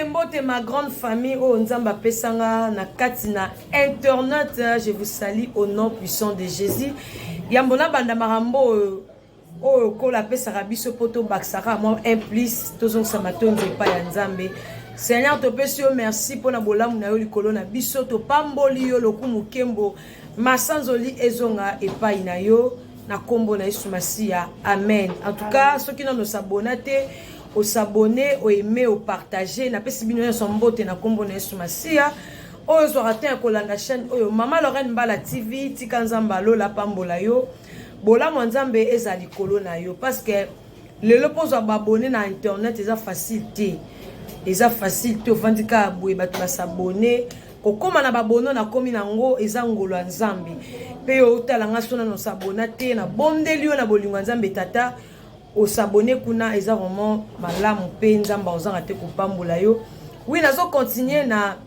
Mbote mbote ma grande famille oyo Nzambe apesanga na kati na internet, je vous salue au nom puissant de Jésus. Yambo na banda makambo oyo oyo kola apesaka biso mpo tobakisaka mwa un plus tozongisa matondi epai ya Nzambe. Seigneur, topesi yo merci mpo na bolamu na yo likolo na biso, topamboli yo lokumu nkembo masanzoli ezonga epai na yo na nkombo na Yesu Masiya, amen. En tout cas, soki nano osabona te, osabone, oaime, opartage. Napesi bino nyonso mbote na nkombo na Yesu Masiya. Oyo ozwaka te ya kolanda chaîne oyo, Mama Lorraine Mbala TV, tika Nzambe alola pambola yo, bolamu ya Nzambe eza likolo na yo, parce que lelo mpo ozwa baabonné na internet eza facile te, eza facile te. Ovandi kaka boye, bato basabone kokóma na babono nakomi nango, eza ngolo ya Nzambe. Mpe yo otala nga so nano osabona te, nabondeli yo na bolingo ya Nzambe Tata, osabone kuna, eza vraiment malamu mpe Nzambe ozanga te kopambola yo. Oui, nazocontinue na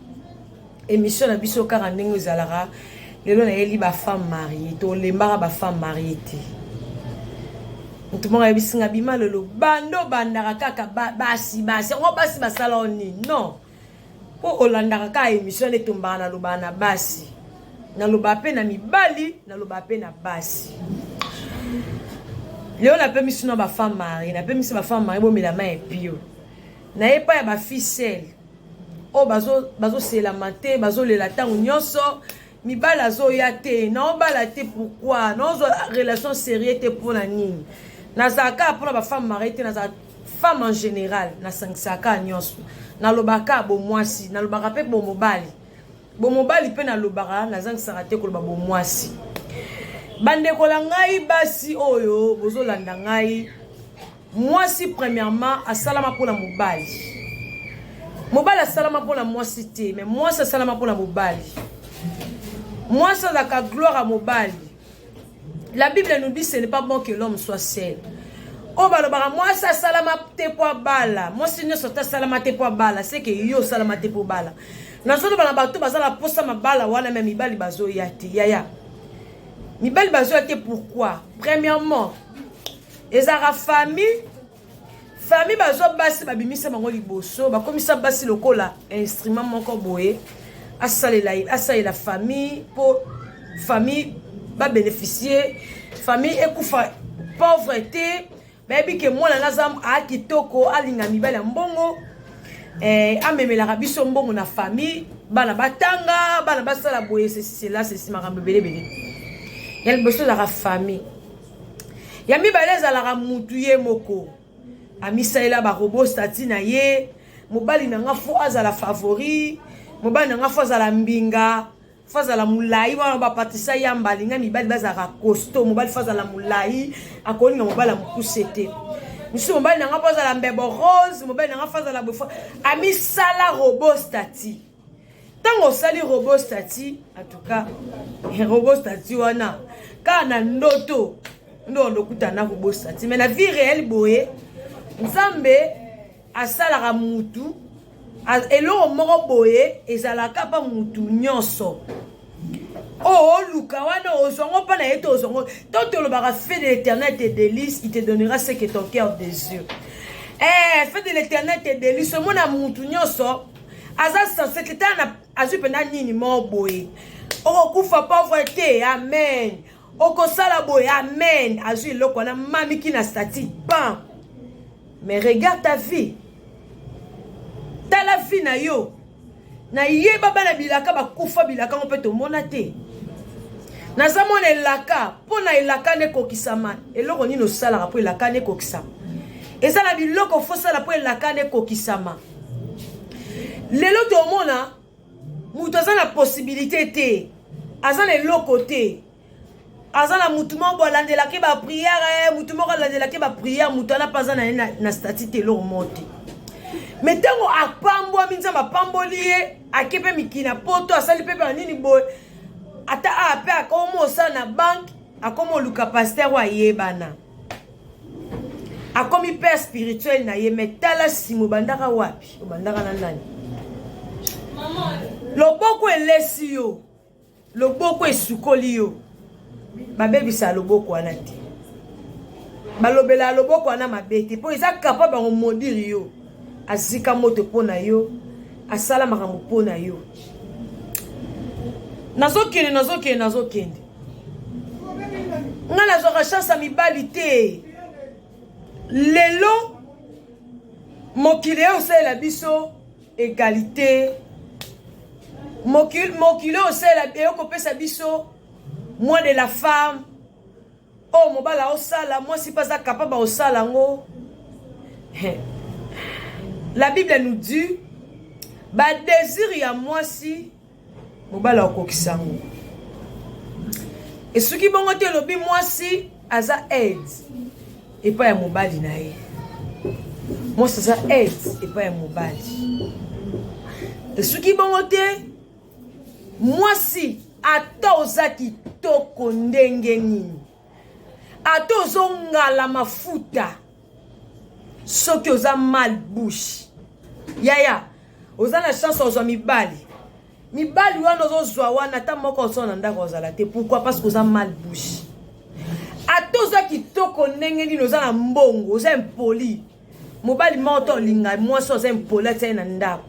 émission na biso kaka ndenge ezalaka. Lelo nayeli bafemme mariée, tolembaka bafemme mariée te. Motu moko ayebisinga bima lelo bando obandaka kaka basi basi yango, basi basala o nini? Non, mpo olandaka kaka émission nde tombaka. Nalobaka na basi, nalobaka mpe na mibali, nalobaka mpe na basi. Lelo napemisi no bafemme mariée, napemisi bafemme mariée bomela mai epio. Naye epai ya bafille seule oyo bazoselama te, bazolela ntango nyonso, mibali azoya te, naobala te, pourquoi naozwa relation sérieux te, mpona nini? Nazalaka kaka mpona bafemme mariée te, nazala femme en général, nasangisaka nyonso. Nalobaka bomwasi, nalobaka mpe bomobali, bomobali mpe nalobaka, nazangisaka te koloba bomwasi. Bandeko na ngai basi oyo bozolanda ngai, mwasi premièrement asalama mpona mobali. Mobali asalama mpona mwasi te, mais mwasi asalama mpona mobali. Mwasi azalaka gloire ya mobali. La Bible nous dit: ce n'est pas bon que l'homme soit seul. Oyo balobaka mwasi asalama te mpo abala, mwasi nyonso te asalama te mpo abala, seke yo osalama te mpo obala. Nazoloba na bato baza na posa mabala wana, mais mibali bazoya te. Yaya, mibali bazoya te, pourquoi? Premièrement, ezalaka famille. Famille bazwa basi, babimisa bango liboso, bakomisa basi lokola instrument moko boye, asalela, asalela famille mpo famille babénéficie, famille ekufa pauvre te. Bayebi ke mwana naza aa kitoko, alinga mibali ya mbongo, amemelaka biso mbongo na famille, bana batanga, bana basala boye, ceci, cela, ceci, makambo ebelebele. Ya liboso ezalaka famille. Ya mibale ezalaka mutu ye moko amisalela barobot statut na ye. Mobali na nga faut azala favori, mobali na nga faut azala mbinga, faut azala molai. Wana bapatisa yamba alinga mibali bazalaka costaud, mobali faut azala molai, akolinga mobali ya mokuse te. Mosusu, mobali na nga faut azala mbebo rose, mobali na nga faut azala boye. Amisala robot statut. Ntango osali robot statut, en tout cas robot statut wana kaka na ndoto nde ondokutana na robot statut, mais na vie réelle boye, Nzambe asalaka mutu eloko moko boye ezalaka mpa mutu nyonso oyo oluka wana, ozwango mpa na ye te, ozwango to. Tolobaka: fais de l'Éternel tes délices, il te donnera ce que ton cœur désire. Fais de l'Éternel tes délices. Omona mutu nyonso aza censé te, tala, azwi mpenza nini moko boye, okokufa pauvre te, amen, okosala boye, amen. Azwi eloko wana, mamiki na statut pan. Mais regarde ta vie, tala vie na yo. Nayeba bana bilaka bakufa, bilaka ngo mpe tomona te. Naza mwana elaka, mpo na elaka nde ekokisama. Eloko nini osalaka mpo elaka nde ekokisama? Eza na biloko fosala mpo elaka nde ekokisama. Lelo tomona moto aza na possibilité te, aza na eloko te, aza na mutu moko boye alandelaki baprière, mutu moko alandelaki baprière, mutu wana mpe aza na ye na statut te, eloko moko te. Mais ntango apambwami, Nzambe apamboli ye, ake mpe mikili na Poto, asali mpe banini boye, ata a mpe akomi osala na banque, akomi oluka pasteur oyo ayebana, akomi père spirituel na ye. Mais tala nsima, obandaka wapi? Obandaka na nani? Loboko elesi yo, loboko esukoli yo, babebisa loboko wana te, balobela loboko wana mabe te, mpo eza capable ya komaudire yo, azika moto mpo na yo. Asala makambo mpo na yo. Nazokende, nazokende, nazokende. Ngai nazwaka chance ya mibali te. Lelo mokili oyo osalela biso egalite, mokili mokili oyo osalela eyokopesa biso mois de la femme. Oyo mobali aosala, mwasi mpe aza capable akosala yango. La Bible nous dit badésir ya mwasi, mobali akokisa yango. Esuki bongo te, elobi mwasi aza aide epai ya mobali na ye. Mwasi aza aide epai ya mobali. Esuki bongo te, mwasi ata oza kitoko ndenge nini, ata ozongala mafuta, soki oza mal bouche, yaya, oza na chance ozwa mibali. Mibali wana ozozwa wana, ata moko osala na ndako ozala te. Pourquoi? Parce que oza mal bouche. Ata oza kitoko ndenge nini, oza na mbongo, oza impoli, mobali moko to olinga mwasi oza impoli atia ye na ndako.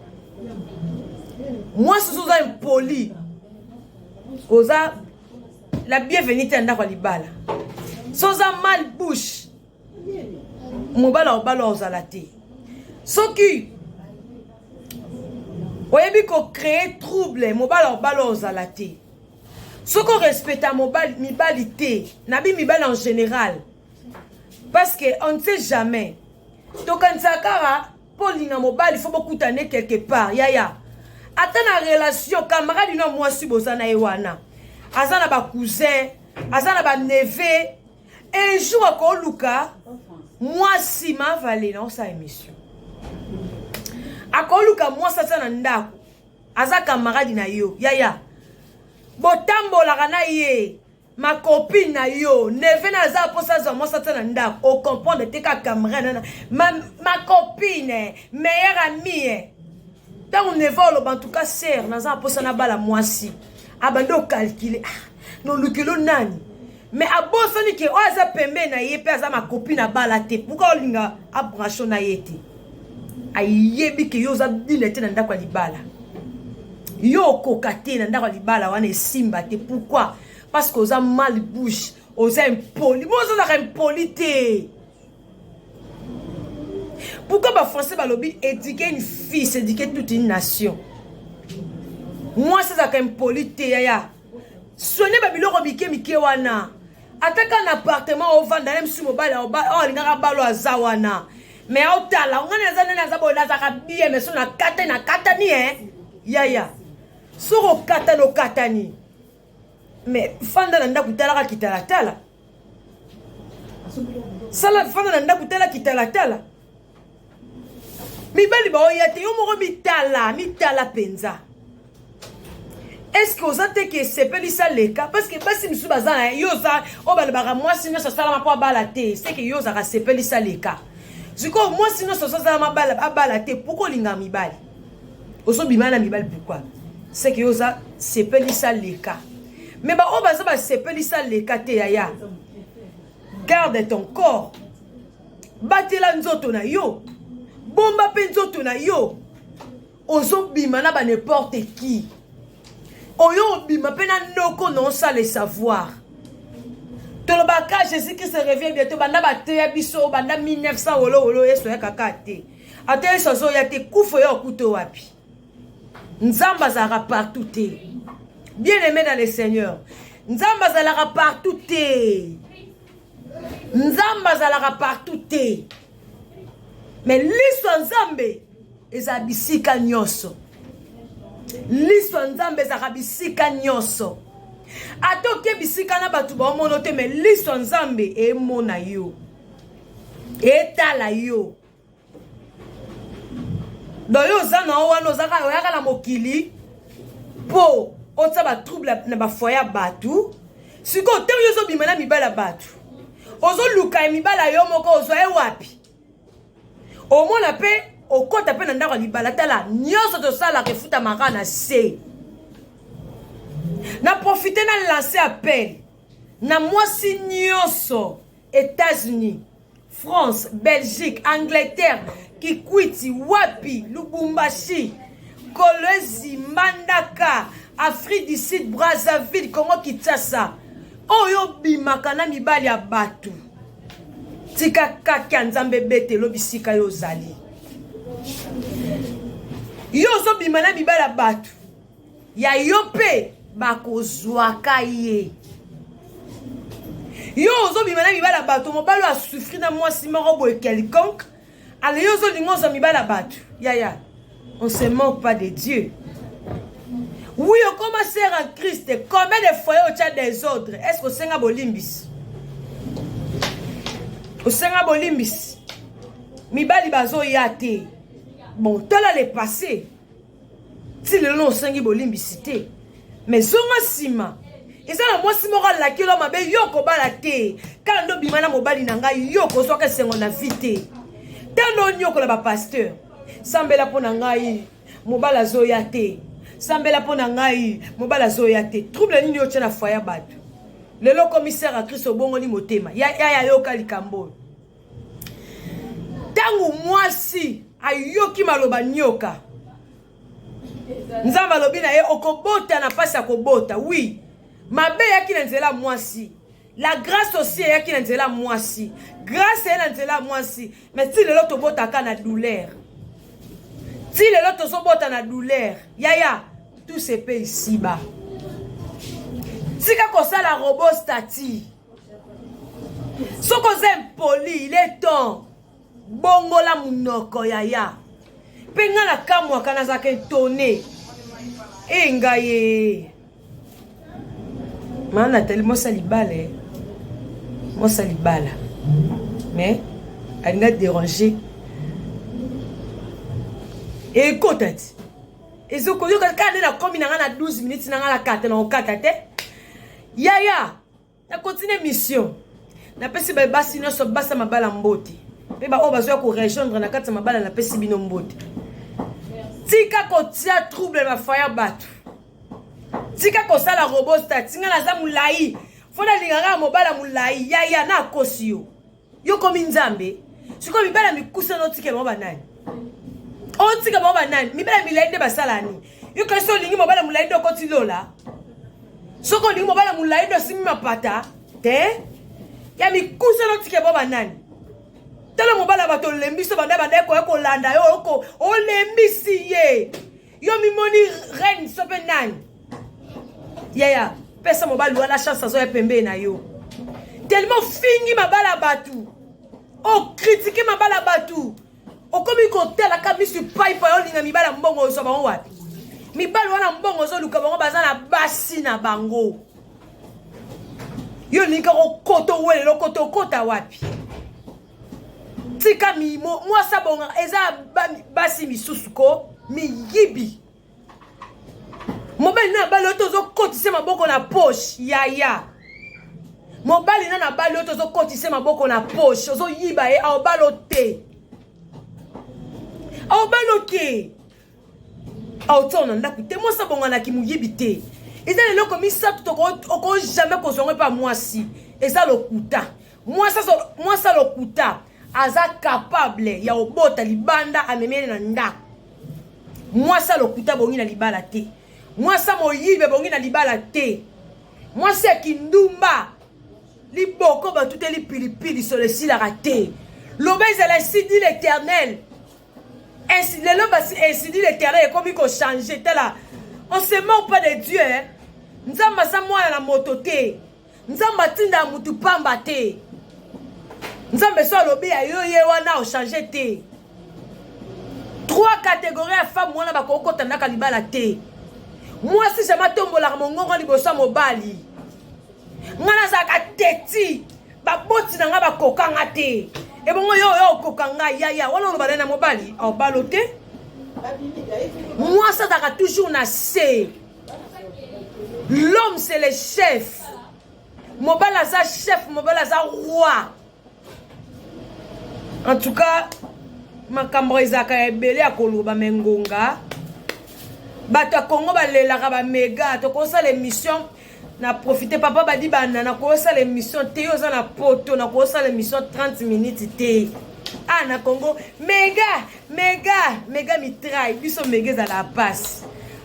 Mwasi ozo oza impoli, oza la bienvenue te ya ndako ya libala. So oza mal bouche, mobali obala ozala te. Soki oyebi kocréer trouble, mobali obala ozala te. Soki orespecta mobali, mibali te, nabi mibali en général, parce que on ne sait jamais. Tokanisaka kaka mpo olinga mobali, fo bokutane quelque part. Yaya, ata na relation camarade no mwasi boza na ye wana, aza na bacousin, aza na baneveu, un jour akoluka mwasi mavale na osala émission, akoluka mwasi aza na ndako, aza camarade na yo. Yaya, botambolaka na ye, ma copine na yo, neveu na aza mposa azwa mwasi atia na ndako. Ocomprendre te, kaka camarade na ma copine, meilleure amie. Ntango neveu oloba: "En tout cas, sœur, naza na mposa nabala mwasi", abandi ocalculer: "Ah, nolukelo nani?" Mais abosani ke oyo aza pembeni na ye mpe aza ma copine, abala te. Pourquoi olinga abranche na ye te? Ayebi ke yo oza bine te na ndako ya libala, yo okoka te na ndako ya libala wana, esimba te. Pourquoi? Parce que oza mal bouche, oza impoli. Mo ozalaka impoli te. Pourquoi bafrançais balobi: "Éduquer une fille, c'est éduquer toute une nation"? Mwasi azalaka impoli te. Yaya, soigne babiloko mike mike wana. Ata kaka na appartement ovanda ye, mosusu mobali oyo alingaka balo aza wana, mais aotala ngani aza nani, aza boye, nazalaka bien, mais so nakatani, nakatani. E yaya, soki okatani, okatani, mais fanda na ndako, talaka kitalatala. Sala, fanda na ndako, tala kitalatala. Mibali baoya te, yo moko mitala, mitala mpenza. Est-ce oza te ke esepelisa leka? Parce que basi misusu baza na yo, oza oyo balobaka mwasi nyonso asalama mpo abala te. Seke yo ozalaka sepelisa leka. Sikoyo mwasi nyonso asalama abala te, pourquoi olingaka mibali, ozobima na mibali? Pourquoi? Seke yo oza sepelisa leka. Mais baoyo baza basepelisa leka te, yaya, garde ton corps, batela nzoto na yo, bomba mpe nzoto na yo. Ozobima na ba n'importe qui, oyo obima mpe na noko na osala savoir. Tolobaka Jésus Christ revient bientôt. Banda bateya biso banda 1900 wolowolo, Yesu oyaka kaka te. Ata Yesu azoya te, kufa oyo akuta wapi? Nzambe azalaka partout te. Bien aimé dans le Seigneur, Nzambe azalaka partout te, Nzambe azalaka partout te, mais liso ya Nzambe ezala bisika nyonso. Liso ya Nzambe ezalaka bisika nyonso. Ata oke bisika na bato baomona te, mais liso ya Nzambe emona yo, etala yo. Donc yo oza na o wana, ozaka oyaka na mokili mpo otia batrouble na bafoyer ya bato. Sikoyo ntango yo ozobima na mibali ya bato, ozoluka ya mibali yo moko, ozwa ye wapi? Omona mpe okɔta mpe na ndako ya libala. Tala, nyonso tosalaka efutamaka na se. Na profite na lance appel na mwasi nyonso: États-Unis, France, Belgique, Angleterre, Kikwiti, wapi, Lubumbashi. Kolwezi, Mbandaka, Afrique du Sud, Brazzaville, Congo Kinshasa, oyo obimaka na mibali ya bato, tika kake ya Nzambe ebetelo bisika yo ozali. Yo ozobima na mibali ya bato ya yo mpe bakozwaka ye. Yo ozobima na mibali ya bato, mobali oyo asouffrir na mwasi moko boye quelconque, ale yo ozolinga ozwa mibali ya bato. Yaya, on se moque pas de Dieu. Oui, okoma sœur en Christ, combien de fois otya désordre? Est-ce que osenga bolimbisi? Osenga bolimbisi? Mibali bazoya te. Bon, tala le passé. Ti lelo osengi bolimbisi te. Mais zonga nsima. Eza na mwasi moko alaki yo mabe, yo kobala te. Kaka ndo bima na mobali na ngai, yo kozwaka esengo na vie te. Tano onyokola ba pasteur. Sambela mpo na ngai, mobali azoya te. Sambela mpo na ngai, mobali azoya te. Trouble nini otya na foyer bato? Lelo commissaire ya Christ obongoli motema. Ya ya yoka likambo oyo. Ntango mwasi ayoki maloba nyoka, Nzambe alobi na ye okobota na pasi ya kobota. Oui, mabe eyaki na nzela mwasi. La grâce aussi eyaki na nzela mwasi. Grâce eye na nzela mwasi. Mais ti lelo tobotaka na douleur. Ti lelo tozobota na douleur. Yaya, tout se paye ici-bas. Tika kosala robot statut. Soki oza impoli, il est temps. Bongola munoko yaya. Pe nga na kamwaka nazalaka étonné. E ngai ye. Mama Nathalie mosa libala eh. Mosa libala. Mais alinga déranger. Ekota ti. Ezokoyoka kaka nde nakomi na nga na 12 minutes na nga na kata na kokata te. Yaya, na continue mission. Napesi ba basi nyonso basa mabala mbote. Pe ba oyo bazoya ko rejoindre na kati ya mabala napesi bino mbote. Tika kotia trouble na foyer bato. Tika kosala robot statut. Nga naza molai. Fo nalingaka mobala molai. Yaya na akosi yo. Yo komi nzambe. Sikoyo mibala mikusa na otika bango banani? Otika bango banani? Mibala milai nde basala nini? Yo kasi olingi mobala molai nde okoti lola? Soki olingi mobala molai nde osimbi mapata te? Ya mikusa na otika bango banani? Tala mobala bato olembisi banda banda ekoya kolanda yo oko olembisi ye. Yo mimoni reine so pe nani? Yaya, pesa mobali wana chance azoya pembeni na yo. Tellement fingi mabala bato. O critiquer mabala bato. Okomi kotala ka misu pai pai olinga mibala mbongo ozwa bango wapi? Mibali wana mbongo ozoluka bango baza na basi na bango. Yo olingi kaka okota owelela okota okota wapi? Tika mwasi abonga eza basi misusu ko miyibi. Mobali na bali oyo tozokotisa maboko na poche yaya. Mobali na na bali oyo tozokotisa maboko na poche ozoyiba ye aobalo te. Aobalo te. Aotia na ndako te mwasi abonganaki moyibi te. Eza eloko misato oko jamais kozwa ngo epa mwasi. Eza lokuta. Mwasi lokuta aza capable ya obota libanda amemeli na ndako. Mwasi lokuta bongi na libala te. Mwasi moyibi bongi na libala te. Mwasi ya kindumba liboko batuteli pilipili solo esilaka te. Loba ezala ainsi dit l'Éternel. Ainsi lelo basi ainsi dit l'Éternel ekomi ko changer tala. On se moque pas de Dieu hein. Nzambe aza mwana na moto te. Nzambe atinda mutu pamba te. Nzambe so alobi ya yo ye wana o changer te. Trois catégories ya femme wana bakokota ndaka libala te. Mwasi jamais atombolaka mongongo liboso ya mobali. Nga nazalaka teti. Baboti na nga bakoka nga te. Ebongo yo yo okoka nga yaya wana oloba na mobali obalo te. Mwasi azalaka toujours na se. L'homme c'est le chef. Mobali aza chef, mobali aza roi. En tout cas, makambo ezalaka ya ebele ya koloba me ngonga. Bato ya Congo balelaka ba mega, tokosala émission na profiter papa badi banda na kosala émission te yo oza na poto na kosala émission 30 minutes te. Ah na Congo mega mega mega. mega mitraille, biso mega ezala pasi.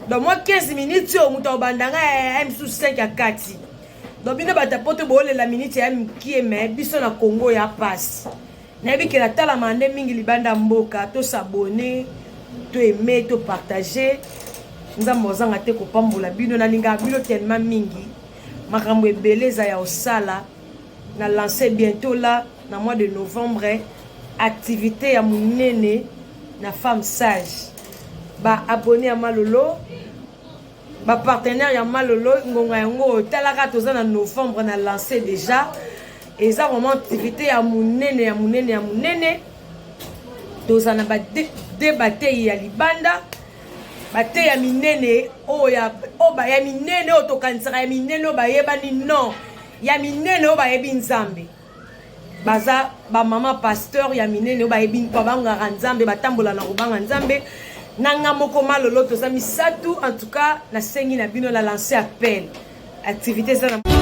Donc mwa 15 minutes oyo moto akobanda ngai ya mosusu 5 ya kati. Donc bino bato ya poto boolela minute ya mokie, mais biso na Congo ya pasi. Nayebi ke natalama nde mingi libanda mboka. Tos'abonner, toaimer, topartager. Nzambe ozanga te kopambola bino. Nalingaka bino tellement mingi. Makambo ebele eza ya kosala. Na lance bientôt là, na mois de novembre, activité ya monene na Femme Sage. Baabonnés ya Malolo, bapartenaire ya Malolo, ngonga yango otalaka. Toza na novembre, na lance déjà. Eza vraiment activité ya monene, ya monene, ya monene. Toza na bade batei ya libanda, batei ya minene oyo ya minene oyo tokanisaka ya minene oyo bayebani, non, ya minene oyo bayebi Nzambe. Baza bamama pasteur ya minene oyo bayebi, babangaka Nzambe, batambola na kobanga Nzambe. Na nga moko Malolo, toza misatu. En tout cas, nasengi na bino, na lance appel. Activité eza na